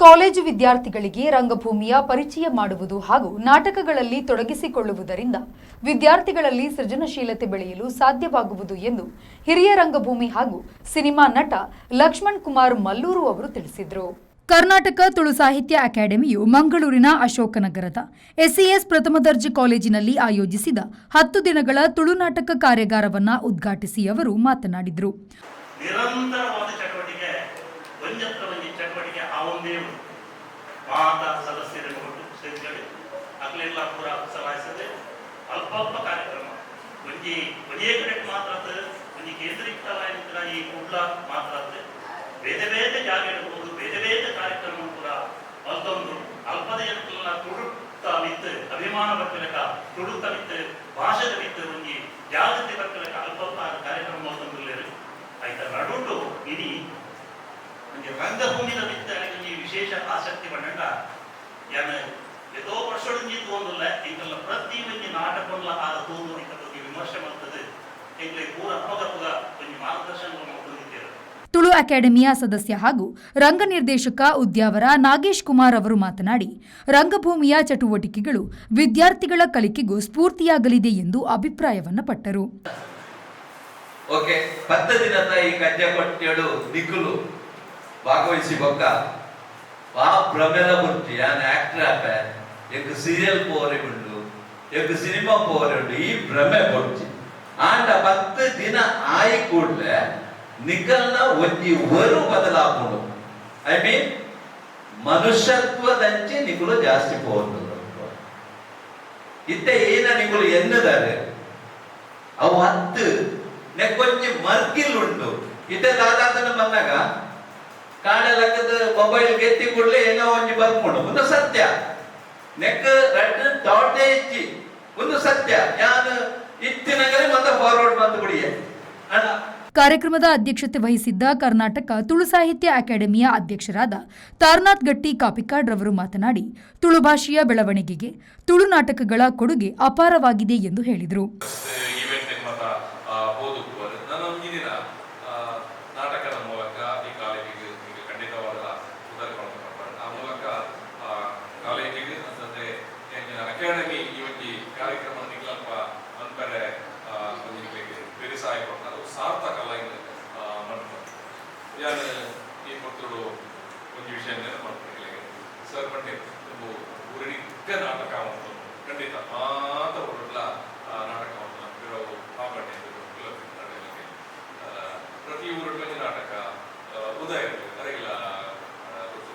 College ವಿದ್ಯಾರ್ಥಿಗಳಿಗೆ ರಂಗಭೂಮಿಯ ಪರಿಚಯ ಮಾಡುವುದು ಹಾಗೂ ನಾಟಕಗಳಲ್ಲಿ ತೊಡಗಿಸಿಕೊಳ್ಳುವುದರಿಂದ ವಿದ್ಯಾರ್ಥಿಗಳಲ್ಲಿ ಸೃಜನಶೀಲತೆ ಬೆಳೆಯಲು ಸಾಧ್ಯವಾಗುವುದು ಎಂದು ಹಿರಿಯ ರಂಗಭೂಮಿ ಹಾಗೂ ಸಿನಿಮಾ ನಟ ಲಕ್ಷ್ಮಣ್ ಕುಮಾರ್ ಮಲ್ಲೂರು ಅವರು ತಿಳಿಸಿದರು. ಕರ್ನಾಟಕ ತುಳು ಸಾಹಿತ್ಯ ಅಕಾಡೆಮಿಯು ಮಂಗಳೂರಿನ ಅಶೋಕನಗರದ ಎಸ್ಇಎಸ್ ಪ್ರಥಮ ದರ್ಜೆ ಕಾಲೇಜಿನಲ್ಲಿ ಆಯೋಜಿಸಿದ 10 ದಿನಗಳ ತುಳುನಾಟಕ ಕಾರ್ಯಾಗಾರವನ್ನು ಉದ್ಘಾಟಿಸಿ ಅವರು ಮಾತನಾಡಿದರು. ನಿರಂತರವಾದ ಚಟುವಟಿಕೆ, ಒಂಜತ್ರ ಒಂಜಿ ಚಟುವಟಿಕೆ ಆವೊಂದೇ ಉಂಡು. ಮಾತ ಸದಸ್ಯರನ್ನು ಒಟ್ಟು ಸೇರ್ಕೊಂಡು, ಅಕ್ಲೆಲ್ಲ ಪೂರ ಸಲಹಿಸದೆ, ಅಲ್ಪ ಅಲ್ಪ ಕಾರ್ಯಕ್ರಮ ಒಂಜಿ ಒಂಜೇ ಕಡೆಟ್ ಮಾತ್ರ ಅತ್ತ್, ಒಂಜಿ ಕೇಂದ್ರೀಕೃತವಾಯಿನ ಈ ಕುಡ್ಲ ಮಾತ್ರ ಅತ್ತ್, ಬೇತೆ ಬೇತೆ ಜಾಗ ಇಡ್ಬೋದು, ಬೇತೆ ಬೇತೆ ಕಾರ್ಯಕ್ರಮ ಪೂರ ಮಲ್ತೊಂದು, ಅಲ್ಪದ ಜನಕ್ಲೆನ ತುಳುತ್ತ ಮಿತ್ತ್ ಅಭಿಮಾನ ಬರ್ಪಿಲೆಕ, ತುಳುತ್ತ ಮಿತ್ತ್, ಭಾಷೆದ ಮಿತ್ತ್ ಒಂಜಿ ಜಾಗೃತಿ ಬರ್ಪಿಲೆಕ ಅಲ್ಪ ಅಲ್ಪ ಕಾರ್ಯಕ್ರಮ ಮಲ್ತೊಂದುಲ್ಲೆರ್. ಐತ ನಡುಟು ಇನಿ ಒಂಜಿ ರಂಗಭೂಮಿದ ಮಿತ್ತ್ ಒಂಜಿ ವಿಶೇಷ ಆಸಕ್ತಿ ಪಂಡ, ಯಾನ್ ಏತೋ ವರ್ಷೊಡಿಂಚಿ ತೂವೊಂದುಲ್ಲೆ. ಎಂಕಲ್ನ ಪ್ರತಿ ಒಂಜಿ ನಾಟಕೊನ್ಲ ಆರ ತೂದು, ಐತ ಬಗ್ಗೆ ವಿಮರ್ಶೆ ಮಲ್ತದೆ, ಎಂಕ್ಲೆ ಪೂರ ಅಪಗಪಗ ಒಂಜಿ ಮಾರ್ಗದರ್ಶನ ಮಲ್ತೊಂದಿದ್ದೇವೆ. ತುಳು ಅಕಾಡೆಮಿಯ ಸದಸ್ಯ ಹಾಗೂ ರಂಗ ನಿರ್ದೇಶಕ ಉದ್ಯಾವರ ನಾಗೇಶ್ ಕುಮಾರ್ ಅವರು ಮಾತನಾಡಿ, ರಂಗಭೂಮಿಯ ಚಟುವಟಿಕೆಗಳು ವಿದ್ಯಾರ್ಥಿಗಳ ಕಲಿಕೆಗೂ ಸ್ಫೂರ್ತಿಯಾಗಲಿದೆ ಎಂದು ಅಭಿಪ್ರಾಯವನ್ನ ಪಟ್ಟರು. ಓಕೆ, 10 ದಿನದ ಈ ಕಜ್ಜ ಕೊಟ್ಟೇಡು ನಿಕುಲು ಭಾಗವಹಿಸಿ ಬೊಕ್ಕ ವಾ ಭ್ರಮೆಲ ಬುರ್ಚಿ. ಯಾನ್ ಆಕ್ಟರ್ ಆಪೆ, ಎಂಕ್ ಸೀರಿಯಲ್ ಪೋರೆ ಉಂಡು, ಎಂಕ್ ಸಿನಿಮಾ ಪೋರೆ ಉಂಡು, ಈ ಭ್ರಮೆ ಬೊಡ್ಚಿ. ಆಂಡ 10 ದಿನ ಆಯಿ ಕೂಡ್ಲೆ ನಿಕಲ್ನ ಒಂಜಿ ಒರು ಬದಲಾಪುಂಡು. I mean, ಮನುಷ್ಯತ್ವದಂಚಿ ನಿಕುಲು ಜಾಸ್ತಿ ಪೋವೊಂದು. ಇತ್ತೆ ಏನ ನಿಕುಲು ಎನ್ನುದಾರೆ ಅವು ಹತ್ತು ನೆಕ್ಕೊಂಜಿ ಮರ್ಗಿಲ್ ಉಂಟು. ಇತ್ತೆ ದಾದಾತನ ಬಂದಾಗ ಕಾಡೆ ಲೆಕ್ಕದ ಮೊಬೈಲ್ ಗೆತ್ತಿ ಕೂಡ್ಲೆ ಏನೋ ಒಂಜಿ ಬರ್ಪುಂಡು. ಒಂದು ಸತ್ಯ, ನೆಕ್ ರಡ್ಡ್ ಥಾಟೇ ಇಜ್ಜಿ. ಒಂದು ಸತ್ಯ, ಯಾನ್ ಇತ್ತಿನಗರೆ ಮತ್ತೆ ಫಾರ್ವರ್ಡ್ ಬಂದು ಬಿಡಿಯೆ ಅಣ್ಣ. ಕಾರ್ಯಕ್ರಮದ ಅಧ್ಯಕ್ಷತೆ ವಹಿಸಿದ್ದ ಕರ್ನಾಟಕ ತುಳು ಸಾಹಿತ್ಯ ಅಕಾಡೆಮಿಯ ಅಧ್ಯಕ್ಷರಾದ ತಾರನಾಥ್ ಗಟ್ಟಿ ಕಾಪಿಕಾಡ್ ರವರು ಮಾತನಾಡಿ, ತುಳು ಭಾಷೆಯ ಬೆಳವಣಿಗೆಗೆ ತುಳು ನಾಟಕಗಳ ಕೊಡುಗೆ ಅಪಾರವಾಗಿದೆ ಎಂದು ಹೇಳಿದರು. ಈವೆಂಟ್ ಮತ ಓದುಕುವರು ನಾನು ಒಂಜಿ ದಿನ ನಾಟಕದ ಮೂಲಕ ಈ ಕಾಲೇಜಿಗೆ ಈಗ ಖಂಡಿತವಾದ ಉದರ್ಕೊಂಡು ಬರ್ತಾರೆ. ಆ ಮೂಲಕ ಕಾಲೇಜಿಗೆ ಅಂತಂದ್ರೆ ಎಂಚಿನ ಅಕಾಡೆಮಿ ಈ ಒಂಜಿ ಕಾರ್ಯಕ್ರಮ ನಿಗ್ಲಲ್ಪ ಅನ್ಪರೆ ಒಂಜಿ ನಿಕ್ಲೆಗ್ ಬೆರಿಸಾಯ ಕೊರ್ತ ಅದು ಸಾರ್ಥಕ ಲೈನ್ ಮನ್ಪುಂಡು. ಯಾನ್ ಈ ಪೊರ್ತುಡು ಒಂಜಿ ವಿಷಯ ನೆನಪು ಮಾಡ್ತೀನಿ. ಸರ್ ಪಂಡೆ ಒಂದು ಊರಿಡಿಕ್ಕ ನಾಟಕ ಉಂಟು. ಖಂಡಿತ ಮಾತ ಊರುಡ್ಲ ನಾಟಕ ಉಂಟು. ನಮ್ಮ ಕೆಲವು ಪಾಪಣ್ಣೆ ಪ್ರತಿ ಊರುಡ್ಲ ಒಂಜಿ ನಾಟಕ. ಉದಯ ಅರೆಗಿಲ ಗೊತ್ತು.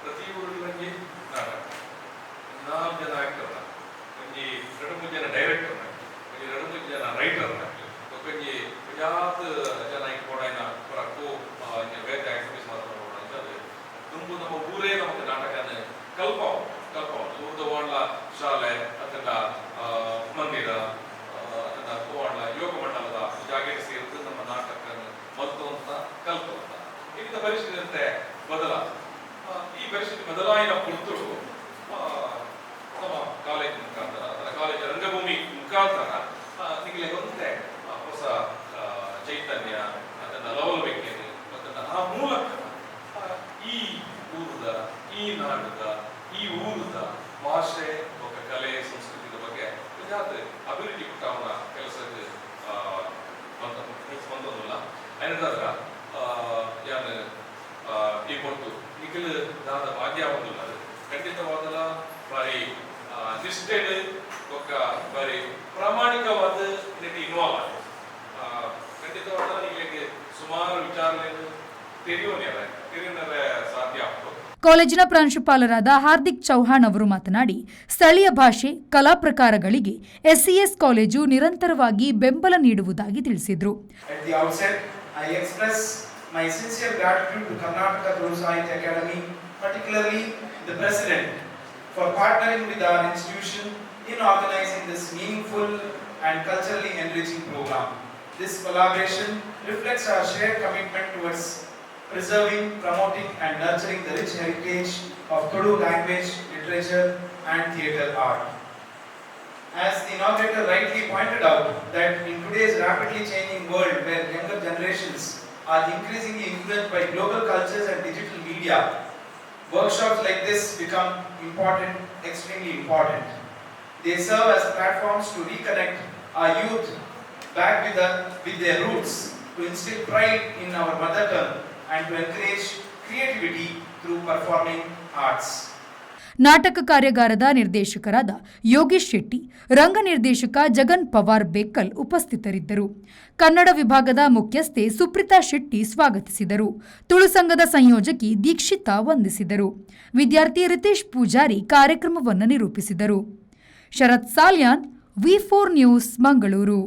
ಪ್ರತಿ ಊರುಡ್ಲ ಒಂಜಿ ನಾಟಕ, ನಾಲ್ಕು ಜನ ಆಕ್ಟರ್ನ, ಒಂಜಿ ಎರಡು ಮೂರು ಜನ ಡೈರೆಕ್ಟರ್ನ, ಒಂಜಿ ಎರಡು ಮೂರು ಜನ ರೈಟರ್ನ, ಒಂಜಿ ಜಾತ್ ಜನ ಬೋಡಾಯಿನ ಪೂರ ಕೋ ಬೇತೆ ಆಕ್ಟಿವಿಟೀಸ್ ಮಾತ್ರ ಅಂಚಾದ್ ದುಂಬು ನಮ್ಮ ಊರೇ ನಮಕ್ ನಾಟಕನ ಕಲ್ಪಾವ್ ಕಲ್ಪಾವ್. ಊರ್ದ ವಾಂಡ್ಲ ಶಾಲೆ ಅತ್ತಂಡ ಮಂದಿರ ಅತ್ತಂಡ ವಾಂಡ್ಲ ಯೋಗ ಮಂಡಲದ ಜಾಗೆಗೆ ಸೇರಿದ್ದು ನಮ್ಮ ನಾಟಕನ ಮಲ್ತುವಂತ ಕಲ್ಪುವಂತ ಇದರ ಪರಿಸ್ಥಿತಿ ಅಂತೆ ಬದಲ ಈ ಪರಿಸ್ಥಿತಿ ಬದಲಾಯಿನ ಪೊರ್ತುಡು ನಮ್ಮ ಕಾಲೇಜ್ ಮುಖಾಂತರ ಅಥವಾ ಕಾಲೇಜ್ ರಂಗಭೂಮಿ ಮುಖಾಂತರ ನಿಮಗೆ ಒಂದೇ ಹೊಸ ಚೈತನ್ಯ ಅದನ್ನ ಲವಲವಿಕೆ ಅದನ್ನ ಆ ಮೂಲಕ ಈ ಊರದ, ಈ ನಾಡದ, ಈ ಊರದ ಭಾಷೆ ಬೊಕ್ಕ ಕಲೆ ಸಂಸ್ಕೃತಿದ ಬಗ್ಗೆ ಜಾತ್ರೆ ಅಭಿವೃದ್ಧಿ ಪುಟ್ಟಾವನ ಕೆಲಸಕ್ಕೆ ಬಂದೊಂದುಲ್ಲ. ಐನದಾದ್ರ ಯಾನ್ ಈ ಪೊರ್ತು ನಿಖಿಲ್ ದಾದ ಭಾಗ್ಯ ಒಂದುಲ್ಲ. ಅದು ಖಂಡಿತವಾದಲ ಬಾರಿ ನಿಷ್ಠೆಡ್ ಬೊಕ್ಕ ಬಾರಿ ಪ್ರಾಮಾಣಿಕವಾದ ಇದಕ್ಕೆ ಇನ್ವಾಲ್ವ್ ಆಗಿದೆ. ಖಂಡಿತವಾದ ನಿಮಗೆ ಸುಮಾರು ವಿಚಾರಗಳನ್ನು ತಿಳಿಯೋನ್ಯಾರ ತಿಳಿಯೋನರ ಸಾಧ್ಯ ಆಗ್ತದೆ. ಕಾಲೇಜಿನ ಪ್ರಾಂಶುಪಾಲರಾದ ಹಾರ್ದಿಕ್ ಚೌಹಾಣ್ ಅವರು ಮಾತನಾಡಿ, ಸ್ಥಳೀಯ ಭಾಷೆ, ಕಲಾ ಪ್ರಕಾರಗಳಿಗೆ ಎಸ್ಇಎಸ್ ಕಾಲೇಜು ನಿರಂತರವಾಗಿ ಬೆಂಬಲ ನೀಡುವುದಾಗಿ ತಿಳಿಸಿದರು. At the outset, I express my sincere gratitude to Karnataka Tulu Sahitya Academy, particularly the President, for partnering with our institution in organizing this meaningful and culturally enriching program. This collaboration reflects our shared commitment towards preserving, promoting, and nurturing the rich heritage of Tulu language, literature, and theatre art. As the inaugurator rightly pointed out, that in today's rapidly changing world where younger generations are increasingly influenced by global cultures and digital media, workshops like this become important, extremely important. They serve as platforms to reconnect our youth back with their roots, to instill pride in our mother tongue, and to encourage creativity through performing arts. ನಾಟಕ ಕಾರ್ಯಾಗಾರದ ನಿರ್ದೇಶಕರಾದ ಯೋಗೇಶ್ ಶೆಟ್ಟಿ, ರಂಗ ನಿರ್ದೇಶಕ ಜಗನ್ ಪವಾರ್ ಬೇಕಲ್ ಉಪಸ್ಥಿತರಿದ್ದರು. ಕನ್ನಡ ವಿಭಾಗದ ಮುಖ್ಯಸ್ಥೆ ಸುಪ್ರೀತಾ ಶೆಟ್ಟಿ ಸ್ವಾಗತಿಸಿದರು. ತುಳು ಸಂಘದ ಸಂಯೋಜಕಿ ದೀಕ್ಷಿತಾ ವಂದಿಸಿದರು. ವಿದ್ಯಾರ್ಥಿ ರಿತೇಶ್ ಪೂಜಾರಿ ಕಾರ್ಯಕ್ರಮವನ್ನು ನಿರೂಪಿಸಿದರು. Sharath Salian, V four news, Mangaluru.